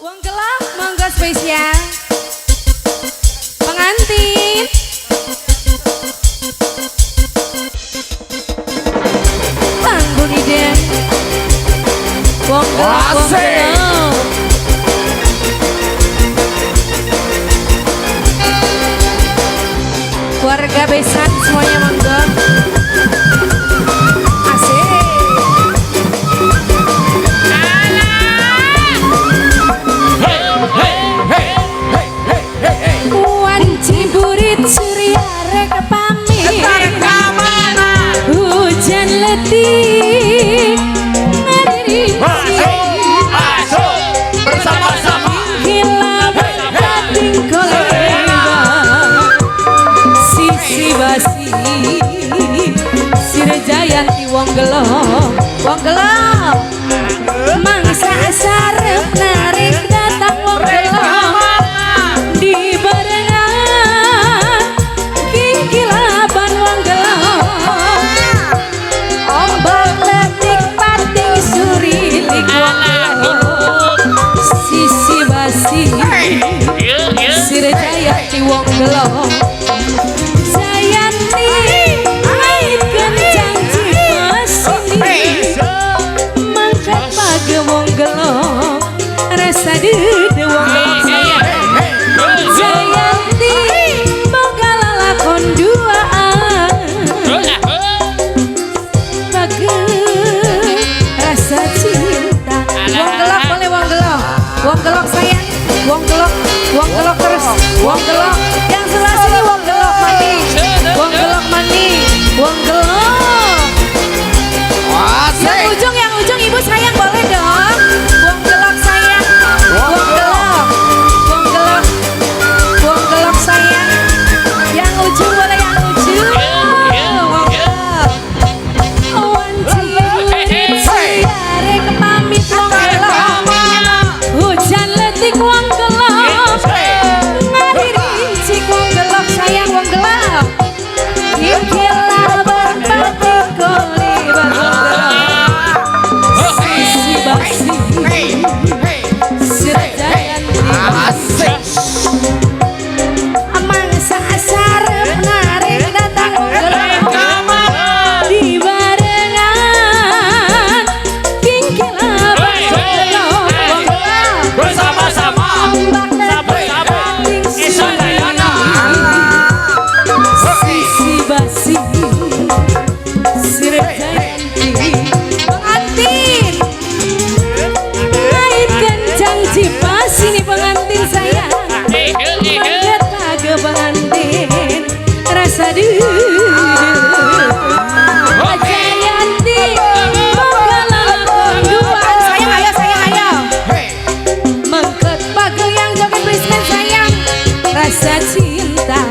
Wong gelap monggo spesial. Pengantin. Panggung ide. Wong gelap, wong gelap. Keluarga besan semuanya monggo. Asik. Hey, hey, hey, hey, hey, hey, hey. Wanci burit surya rek pamit. Hujan letih ngaririnci. Masuk, masuk, bersama-sama. Hilang batin kolega. Sisi basi Sire Jayanti wong gelo, wong gelo. Mangsa sarep narik datang wong gelo. Di barengan kingkilaban wong gelo. Ombak letik pating surilik wong gelo. Sisi basi Sire Jayanti wong gelo. Jayanti ait kencang cipasini. Mangkat page wong gelo. Rasa dede wong gelo sayang. Jayanti boga lalakon duaan. Page rasa cinta. Wong gelok boleh wong gelok. Wong gelok sayang. Wong gelok, wong gelok terus. Wong gelok. Yang sebelah sini wong gelok mani. Wong gelok mani. Wong gelok. Yang ujung ibu sayang boleh dong. Wong gelok sayang. Wong gelok. Wong gelok. Wong gelok sayang. Yang ujung boleh yang ujung. Wong gelok. Wanci burit siare kepamit wong gelok. Hujan letik wong gelok. Ngaririnci wong gelok sayang wong gelok. Kikilah berpati kolibat wong gelok. Sisi basi Sire Jayanti. Asik. Mangsa sarep narik datang wong gelok. Di barengan kingkilaban wong gelok. Wong gelok. Bersama-sama. Ombak letik pating surilik. Sisi basi Sire Jayanti. Pengantin ngaitkan janji pas ini pengantin sayang. Mangkat page pengantin rasa dudu. Jayanti boga lalakon duaan sayang ayo sayang ayo. Mangkat page yang joget basement sayang rasa cinta.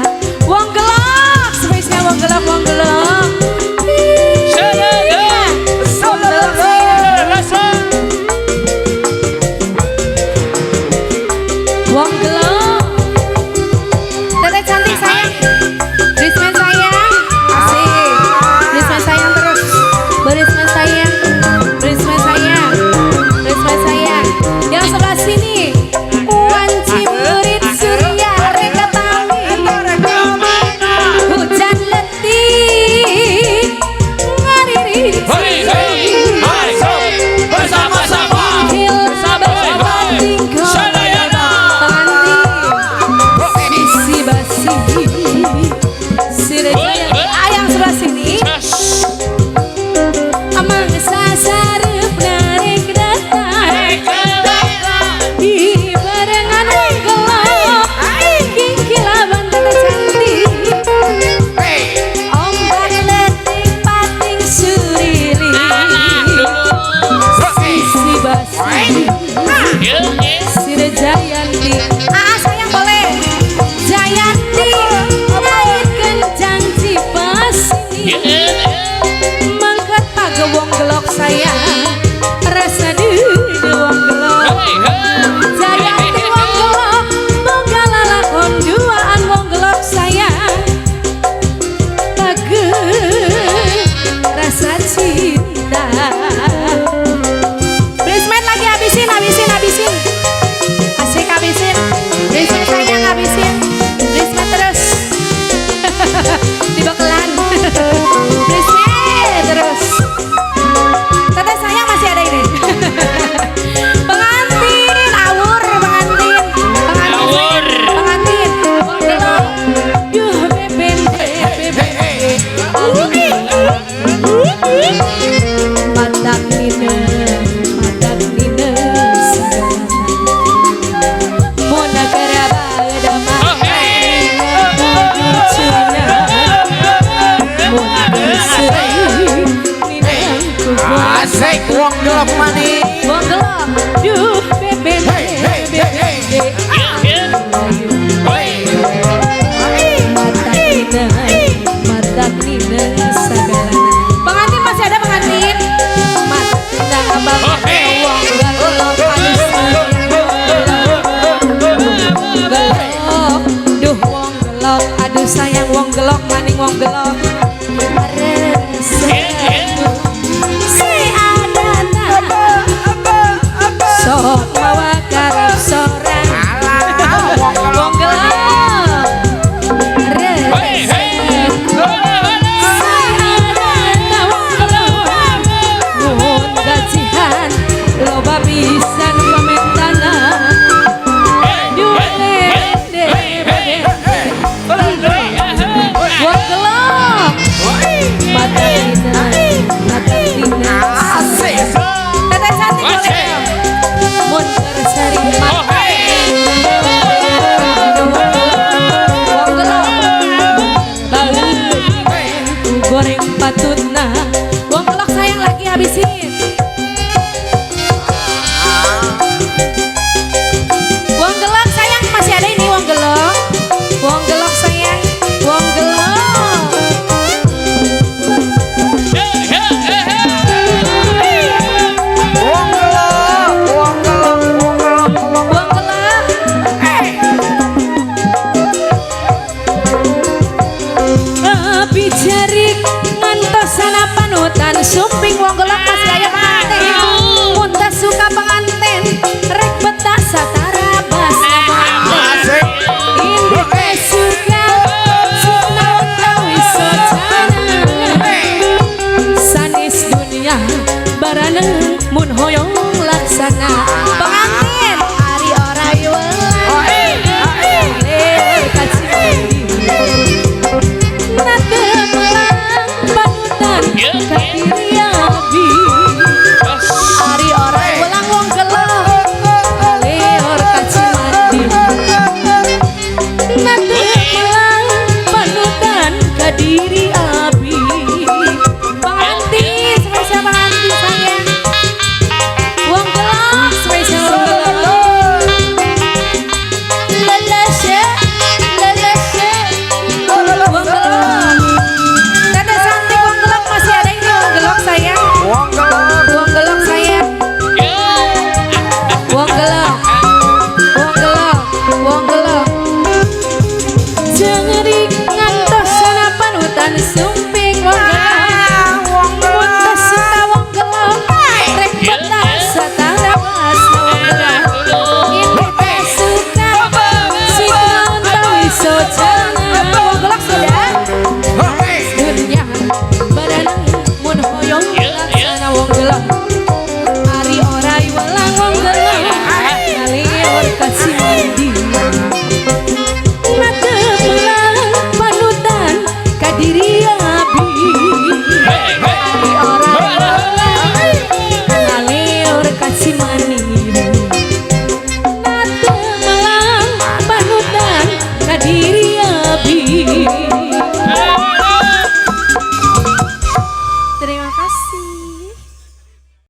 Wong gelok spesial wong gelok wong gelok. Iya, wong gelok sayang. Wong gelok. Teteh cantik sayang. Rismen sayang. Asik. Rismen sayang terus. Berismen sayang. Rismen sayang. Rismen sayang. Yang sebelah sini. Wanci murid surya reka pamit. Hujan letih ngaririnci. Hey, hey, masuk, bersama-sama. Hilang batin Sadayana. Pengantin sisi basi Sire Jayanti. Ah, yang sebelah sini. Mangsa sarep narik datang. Di barengan wong gelok. Kingkilaban teteh cantik. Ombak letik pating surilik. Sisi basi Sire Jayanti. Ah sayang boleh. Jayanti ngaitkan janji pasini. Mangkat page wong gelok sayang.